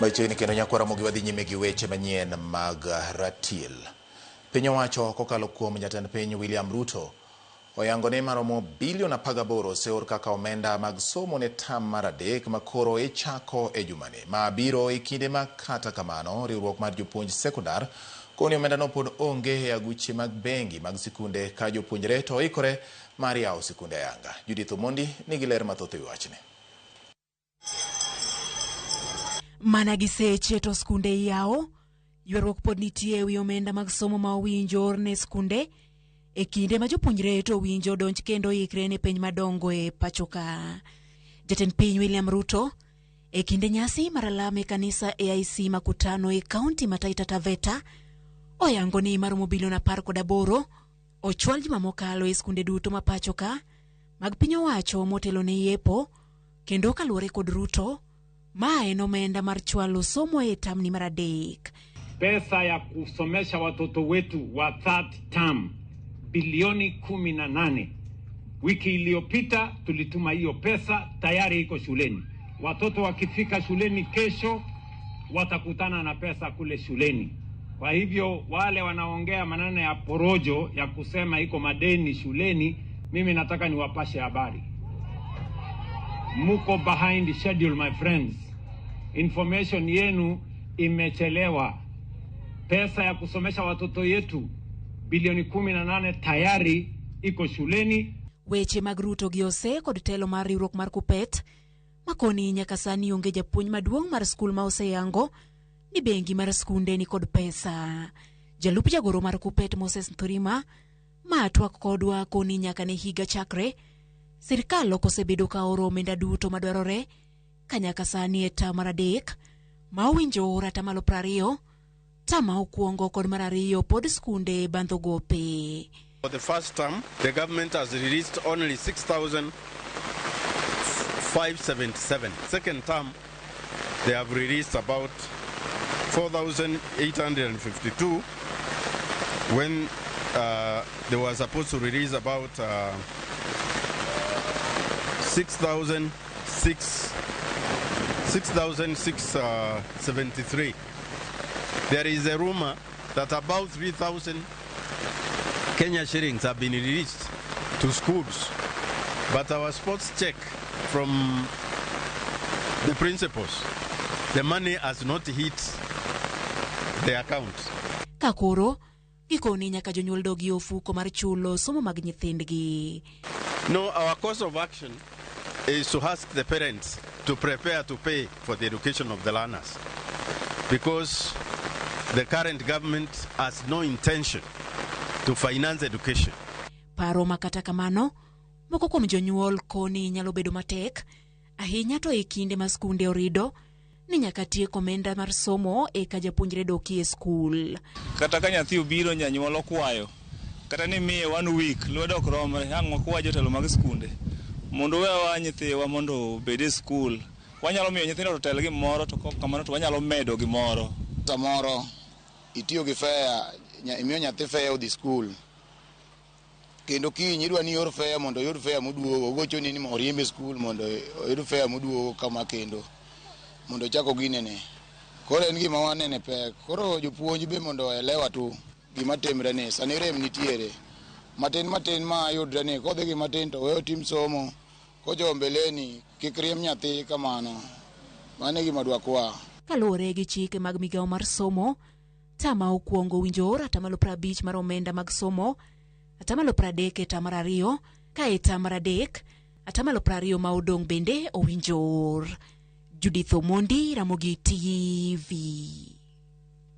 Machiegni kendo nyakwara Ramogi wadhi nyime gi weche manyien mag ratil. Piny owacho kokalo kuom jatend piny William Ruto oyango ni maromo bilion 18 oseor kaka omenda mag somo ne tam mar adek ma koro ichako e jumani. Ma biro e kinde ma kata kamano riwruok mar jopuonj sekondar koni omendano pod onge e aguche mag bengi mag sikunde ka jopuonjre to oikore mar yawo sikunde ayanga. Judith Omondi nigi ler mathoth e wi wachni. Mana gi seche to skunde iyawo, ywaruok pod nitie ewi omenda mag somo ma owinjo or ne skunde e kinde ma jopuonjre to owinjo donj kendo oikre ne penj madongo e pacho ka. Jatend piny William Ruto e kinde nyasi mar alam e kanisa AIC Makutano e kaunti ma Taita Taveta oyango ni maromo bilion 18 ochwal juma mokalo e skunde duto ma pacho ka mag piny owacho motelo ne yepo kendo kaluwore kod Ruto ma en omenda mar chwalo somo e tamni mar adek. Pesa ya kusomesha watoto wetu wa third term bilioni 18. Wiki iliyopita tulituma hiyo pesa, tayari iko shuleni. Watoto wakifika shuleni kesho watakutana na pesa kule shuleni. Kwa hivyo wale wanaongea maneno ya porojo ya kusema iko madeni shuleni, mimi nataka niwapashe habari. Muko behind schedule my friends. Information yenu imechelewa. Pesa ya kusomesha watoto yetu bilioni 18 tayari iko shuleni. Weche mag Ruto gi ose kod telo mar riwruok mar Kuppet makoni nyaka sani onge japuonj maduong' mar skul ma oseyango ni bengi mar skunde ni kod pesa. Jalup jagoro mar Kuppet Moses Nthurima ma twak kodwa koni nyaka ne higa chakre sirkal ok osebedo ka oro omenda duto madwarore ka nyaka sani e tam mar adek ma owinjo or 20% tam ma okwongo kod mar ariyo pod skunde bandho gope. For the first term, the government has released only 6,577. Second term, they have released about 4,852 when they were supposed to release about 6,673. There is a rumor that about 3,000 Kenya shillings have been released to schools, but our sports check from the principals, the money has not hit the account. Ka koro gikoni nyaka jonyuol dogi e ofuko mar chulo somo mag nyithindgi. No, our course of action is to ask the parents to prepare to pay for the education of the learners, because the current government has no intention to finance education. Paro ma kata kamano, moko kuom jonyuol koni nyalo bedo matek ahinya to e kinde ma skunde orido ni nyaka tiek omenda mar somo eka japuonjre doki e skul. Kata ka nyathi obiro janyuol okwayo kata ni miye 1 week lwedo ok romre, ang' wakwa jotelo mag skunde mondo wewa nyithiwa mondo obed e skul. Wanyalo miyo nyithindo to tel gimoro to kok kamano to wanyalo medo gimoro. Samoro itiyo gi fare, imiyo nyathi fare odhi skul. Kendo kiny idwa ni ior fare mondo oyud fare moduogo, ogochoni ni oriembe skul mondo oyud fare moduogo kama kendo mondo ochak oginene. Koro en gima wanene pek. Koro jopuonj be mondo oelewa tu gima timre ni sani rem nitiere. Matin matin ma yudre ni kodhi gi matin to weyo tim somo kochopo mbeleni kik riemb nyathi kamano. Mano e gima dwakwa. Kaluwore gi chike mag migawo mar somo, tama okwongo owinjo or 50% mar omenda mag somo, 30% e tam mar ariyo, ka e tam mar adek, 20% ma odong' bende owinjo or. Judith Omondi, Ramogi TV.